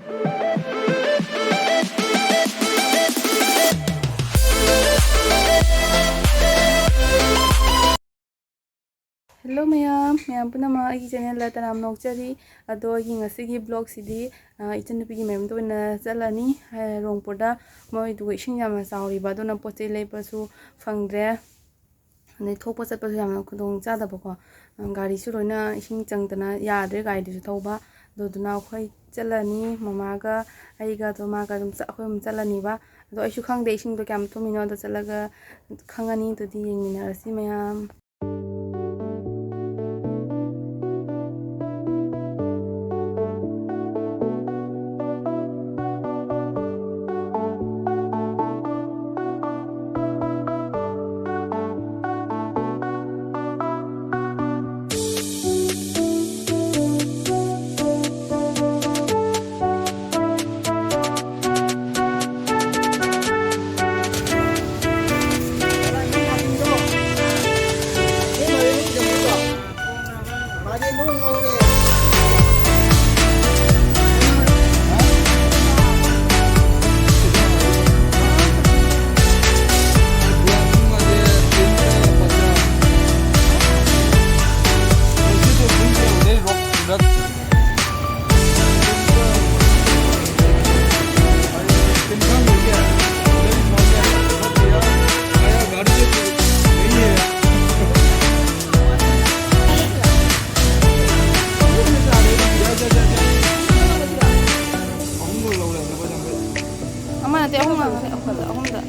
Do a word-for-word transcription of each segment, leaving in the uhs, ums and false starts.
Hello ꯃꯌꯥꯝ, ꯃꯌꯥꯝ ꯄꯨꯝꯅꯃꯛ ꯑꯩꯒꯤ channelꯗ ꯇꯔꯥꯝꯅ ꯑꯣꯛꯆꯔꯤ꯫ ꯑꯗꯣ ꯑꯩꯒꯤ ꯉꯁꯤꯒꯤ vlogꯁꯤꯗꯤ, ꯑ, ꯏꯆꯟꯅꯨꯄꯤꯒꯤ ꯃꯌꯨꯝꯗ ꯑꯣꯏꯅ ꯆꯠꯂꯅꯤ꯫ ꯑ, ꯔꯣꯡꯄꯨꯔꯗ ꯃꯣꯏꯗꯨꯒ ꯏꯁꯤꯡ ꯌꯥꯝꯅ ꯆꯥꯎꯔꯤꯕ, ꯑꯗꯨꯅ ꯄꯣꯠ ꯆꯩ ꯂꯩꯕꯁꯨ ꯐꯪꯗ꯭ꯔꯦ꯫ ꯑꯗꯩ ꯊꯣꯛꯄ ꯆꯠꯄꯁꯨ ꯌꯥꯝꯅ ꯈꯨꯗꯣꯡ ꯆꯥꯗꯕꯀꯣ꯫ ꯒꯥꯔꯤꯁꯨ ꯂꯣꯏꯅ ꯏꯁꯤꯡ ꯆꯪꯗꯅ ꯌꯥꯗ꯭ꯔꯦ ꯒꯥꯔꯤꯗꯨꯁꯨ ꯊꯧꯕ꯫ ꯑꯗꯨꯗꯨꯅ ꯑꯩꯈꯣꯏ ꯆꯠꯂꯅꯤ, ꯃꯃꯥꯒ ꯑꯩꯒ, ꯑꯗꯣ ꯃꯥꯒ ꯑꯗꯨꯝ ꯆꯠ-, ꯑꯩꯈꯣꯏ ꯑꯍꯨꯝ ꯆꯠꯂꯅꯤꯕ꯫ ꯑꯗꯣ ꯑꯩꯁꯨ ꯈꯪꯗꯦ ꯏꯁꯤꯡꯗꯣ ꯀꯌꯥꯝ ꯊꯨꯝꯃꯤꯅꯣ, ꯑꯗꯣ ꯆꯠꯂꯒ ꯈꯪꯉꯅꯤ꯫ ꯑꯗꯨꯗꯤ ꯌꯦꯡꯃꯤꯟꯅꯔꯁꯤ ꯃꯌꯥꯝ꯫ ꯑꯃ ꯅꯠꯇꯦ, ꯑꯍꯨꯝ ꯉꯥꯛꯇꯅꯦ, ꯑꯍꯨꯝꯗ, ꯑꯍꯨꯝꯗ꯫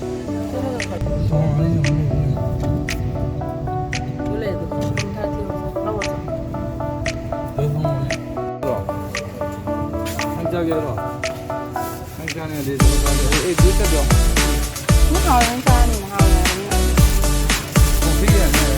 ꯅꯪ ꯆꯥꯒꯦ ꯍꯥꯏꯔꯣ? ꯅꯪ ꯆꯥꯅꯤꯡꯉꯗꯤ ꯑꯗꯨꯝ ꯆꯥꯒꯦ꯫ ꯑꯦ, ꯑꯦ, ꯖꯨꯁ ꯆꯠꯂꯣ꯫ ꯅꯪ ꯍꯥꯎꯔꯦ, ꯅꯪ ꯆꯥꯅꯤꯅ ꯍꯥꯎꯔꯦ ꯍꯥꯏꯕꯅꯤꯅ꯫ ꯀꯣꯐꯤ ꯌꯥꯅꯤ ꯍꯥꯏꯔꯦ꯫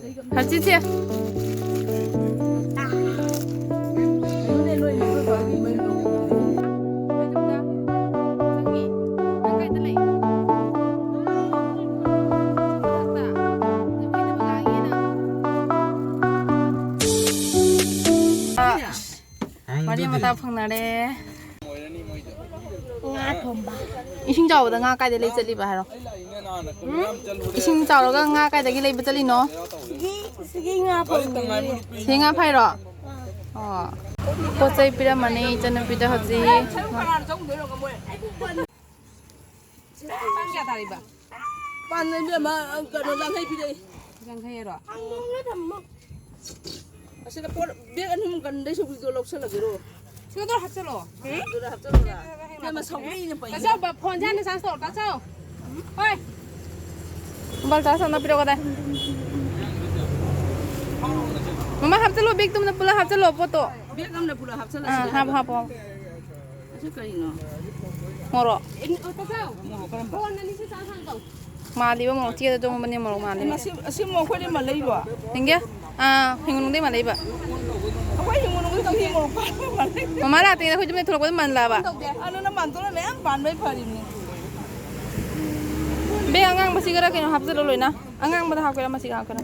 ꯍꯧꯖꯤꯛꯁꯦ꯫ ꯃꯔꯤ ꯃꯇꯥ ꯐꯪꯅꯔꯦ꯫ ꯉꯥ ꯊꯣꯡꯕ꯫ ꯏꯁꯤꯡ ꯆꯥꯎꯕꯗ ꯉꯥ ꯀꯥꯏꯗ ꯂꯩ ꯆꯠꯂꯤꯕ ꯍꯥꯏꯔꯣ? ꯎꯝ? ꯏꯁꯤꯡ ꯆꯥꯎꯔꯒ ꯉꯥ ꯀꯥꯏꯗꯒꯤ ꯂꯩꯕ ꯆꯠꯂꯤꯅꯣ? ꯁꯤꯒꯤ, ꯁꯤꯒꯤ ꯉꯥ ꯐꯪꯉꯤ꯫ ꯁꯤ ꯉꯥ ꯐꯩꯔꯣ? ꯑꯣ꯫ ꯄꯣꯠ ꯆꯩ ꯄꯤꯔꯝꯃꯅꯤ ꯏꯆꯟꯅꯨꯄꯤꯗ ꯍꯧꯖꯤꯛ꯫ ꯄꯥꯟ ꯏꯕꯦꯝꯃ, ꯀꯩꯅꯣ, ꯌꯥꯡꯈꯩ ꯄꯤꯔꯛꯏ꯫ ꯌꯥꯡꯈꯩꯔꯣ? ꯑꯁꯤꯗ ꯄꯣꯠ ꯕꯦꯒ ꯑꯅꯤ ꯑꯍꯨꯝ ꯀꯟꯗꯩ ꯁꯧꯒ꯭ꯔꯤꯗꯣ ꯂꯧꯁꯜꯂꯒꯦꯔꯣ? ꯁꯤꯗ ꯍꯥꯞꯆꯜꯂꯣ꯫ ꯑꯗꯨꯗ ꯍꯥꯞꯆꯜꯂꯣꯔꯥ? ꯏꯕꯦꯝꯃ, ꯁꯧꯒ꯭ꯔꯤꯅ ꯄꯩ꯫ ꯇꯥꯆꯧ, ꯐꯣꯟꯁꯦ ꯍꯥꯟꯅ ꯆꯥꯔꯖ ꯇꯧꯔꯣ, ꯇꯥꯆꯧ꯫ ꯍꯣꯏ꯫ ꯃꯣꯕꯥꯏꯜ ꯆꯥꯔꯖ ꯑꯝꯇ ꯄꯤꯔꯛꯑꯣ ꯀꯗꯥꯏ? ꯃꯃꯥ, ꯍꯥꯞꯆꯜꯂꯣ, ꯕꯦꯒꯇꯨ ꯑꯝꯇ ꯄꯨꯂꯞ ꯍꯥꯞꯆꯜꯂꯣ, ꯄꯣꯠꯇꯣ꯫ ꯕꯦꯒ ꯑꯃꯗ ꯄꯨꯂꯞ ꯍꯥꯞꯆꯜꯂꯁꯤ꯫ ꯑꯥ, ꯍꯥꯞꯄꯣ, ꯍꯥꯞꯄꯣ, ꯍꯥꯞꯄꯣ꯫ ꯑꯁꯤ ꯀꯔꯤꯅꯣ? ꯃꯣꯔꯣꯛ꯫ ꯑꯦ, ꯑꯣ, ꯇꯥꯆꯧ꯫ ꯃꯣꯔꯣꯛ ꯀꯔꯝꯕ? ꯐꯣꯟ ꯑꯅꯤꯁꯤ ꯆꯥꯔꯖ ꯍꯥꯟꯅ ꯇꯧ꯫ ꯃꯥꯜꯂꯤꯕ ꯃꯣꯔꯣꯛ ꯆꯦꯗ ꯇꯣꯡꯕꯅꯦ ꯃꯣꯔꯣꯛ ꯃꯥꯜꯂꯤꯕ꯫ ꯑꯁꯤ, ꯑꯁꯤ ꯃꯣꯔꯣꯛ ꯑꯩꯈꯣꯏꯗꯤ ꯃꯥꯜꯂꯛꯏꯕꯣ? ꯌꯦꯡꯒꯦ꯫ ꯑꯥ, ꯍꯤꯡꯒꯣꯜꯅꯨꯡꯗꯩ ꯃꯥꯜꯂꯛꯏꯕ꯫ ꯑꯩꯈꯣꯏ ꯍꯤꯡꯒꯣꯜꯅꯨꯡꯗꯩ ꯇꯧꯕꯤ ꯃꯣꯔꯣꯛ ꯄꯥꯟꯕ ꯃꯥꯜꯂꯦ꯫ ꯃꯃꯥ ꯂꯥꯛꯇ꯭ꯔꯤꯉꯩꯗ ꯑꯩꯈꯣꯏ ꯌꯨꯝꯗꯩ ꯊꯣꯛꯂꯛꯄꯗ ꯃꯥꯜꯂꯛꯑꯕ꯫ ꯑꯗꯨꯅ ꯃꯥꯟꯇꯣꯟꯅ ꯃꯌꯥꯝ ꯄꯥꯟꯕꯩ ꯐꯔꯤꯅꯤ꯫ ꯕꯦꯛ ꯑꯉꯥꯡꯕꯁꯤꯒꯔ ꯀꯩꯅꯣ ꯍꯥꯞꯆꯜꯂꯣ ꯂꯣꯏꯅ꯫ ꯑꯉꯥꯡꯕꯗ ꯍꯥꯞꯀꯦꯔꯥ ꯃꯁꯤꯒ ꯍꯥꯞꯀꯦꯔꯥ?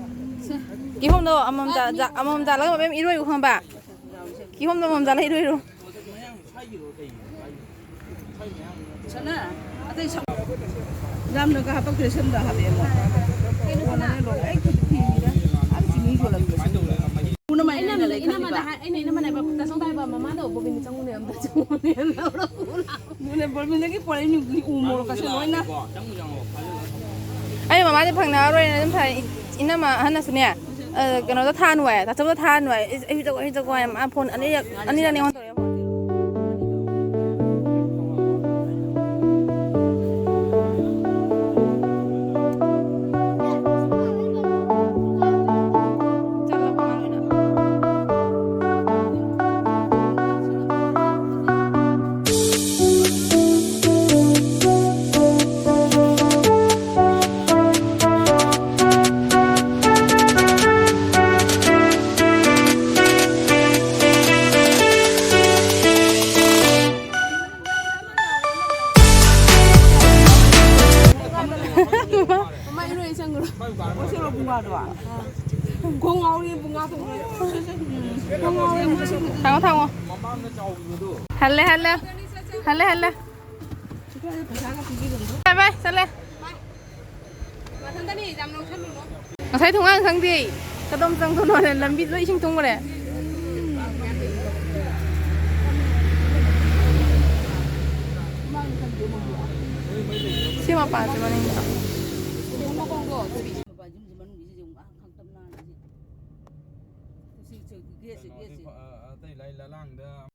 ꯁꯦ꯫ ꯀꯤꯍꯣꯝꯗꯣ ꯑꯃꯃꯝ ꯖꯥ-, ꯖꯥ-, ꯑꯃꯃꯝ ꯖꯥꯜꯂꯒ ꯃꯌꯥꯝ ꯏꯔꯣꯏꯕ ꯈꯪꯉꯕ? ꯀꯤꯍꯣꯝꯗꯣ ꯑꯃꯃꯝ ꯖꯥꯜꯂꯒ ꯏꯔꯣꯏꯔꯣ꯫ ꯁꯅꯥ, ꯑꯇꯩ ꯁ-, ꯌꯥꯝꯅꯒ ꯍꯥꯄꯛꯇ꯭ꯔꯦ, ꯁꯝꯗ ꯍꯥꯄꯛꯑꯦ ꯑꯃꯨꯛ꯫ ꯀꯣꯟꯅꯅꯦ ꯂꯣꯏꯔꯦ꯫ ꯑꯩ ꯈꯨꯠ ꯐꯤꯔꯤꯗ꯫ ꯑꯥ, ꯆꯤꯅꯤ ꯌꯣꯜꯂꯝꯕ꯭ꯔꯥ ꯁꯤꯕꯣ? ꯄꯨꯅ ꯃꯥꯏ ꯏꯅꯝꯃꯅ, ꯂꯩꯅ ꯏꯅꯝꯃꯅ ꯈꯜꯂꯤꯕ꯫ ꯍꯥꯏ-, ꯑꯩꯅ ꯏꯅꯝꯃꯅ ꯍꯥꯏꯕ, ꯇꯥꯆꯧꯗ ꯍꯥꯏꯕ, ꯃꯃꯥꯗꯣ ꯕꯣꯕꯤꯟꯗ ꯆꯪꯉꯨꯅꯦ, ꯑꯝꯇ ꯆꯪꯉꯨꯅꯦ, ꯂꯧꯔ ꯄꯨ ꯂꯥꯛꯑꯣ꯫ ꯑꯗꯨꯅꯦ, ꯕꯣꯕꯤꯟꯗꯒꯤ ꯄꯣꯔꯛꯏ ꯃꯤ ꯎ ꯃꯣꯔꯣꯛꯀꯁꯦ ꯂꯣꯏꯅ꯫ ꯑꯩ ꯃꯃꯥꯗꯤ ꯐꯪꯅꯔꯔꯣꯏꯅ ꯑꯗꯨꯝ ꯊꯥꯏ꯫ ꯏꯅꯝꯃ ꯑꯍꯟꯅꯁꯨꯅꯦ, ꯑ, ꯀꯩꯅꯣꯗ ꯊꯥꯅꯨ ꯍꯥꯏ, ꯇꯥꯆꯧꯗ ꯊꯥꯅꯨ ꯍꯥꯏ꯫ ꯑꯩ, ꯑꯩ ꯇꯧ, ꯑꯩ ꯇꯧ ꯍꯥꯏ꯫ ꯃꯥ ꯐꯣꯟ ꯑꯅꯤꯔꯛ, ꯑꯅꯤꯔꯛꯅꯦ ꯑꯩꯉꯣꯟꯗ ꯇꯧꯔꯛꯑꯦ ꯐꯣꯟ꯫ ꯉꯁꯤꯔꯣ ꯄꯨꯡ ꯃꯉꯥꯗꯣ? ꯈꯣꯡ ꯉꯥꯎꯔꯤ, ꯄꯨꯡ ꯃꯉꯥ ꯊꯣꯛꯈ꯭ꯔꯦ꯫ ꯈꯣꯡ ꯉꯥꯎꯔꯤ꯫ ꯊꯥꯡꯉꯣ, ꯊꯥꯡꯉꯣ꯫ ꯍꯜꯂꯦ, ꯍꯜꯂꯦ꯫ ꯍꯜꯂꯦ, ꯍꯜꯂꯦ꯫ ꯕꯥꯏ, ꯕꯥꯏ, ꯆꯠꯂꯦ꯫ ꯉꯁꯥꯏ ꯊꯣꯡꯒꯥꯟ ꯈꯪꯗꯦ꯫ ꯀꯗꯣꯝ ꯆꯪꯗꯣꯏꯅꯣꯅꯦ? ꯂꯝꯕꯤ ꯂꯣꯏ ꯏꯁꯤꯡ ꯊꯨꯝꯈ꯭ꯔꯦ꯫ ꯁꯤ ꯃꯄꯥꯁꯤ ꯃꯅꯤꯡꯗ꯫ ꯀꯩꯅꯣꯗꯤ ꯐ-, ꯑ, ꯑꯇꯩ ꯂꯥꯏ ꯂꯂꯥꯡꯗ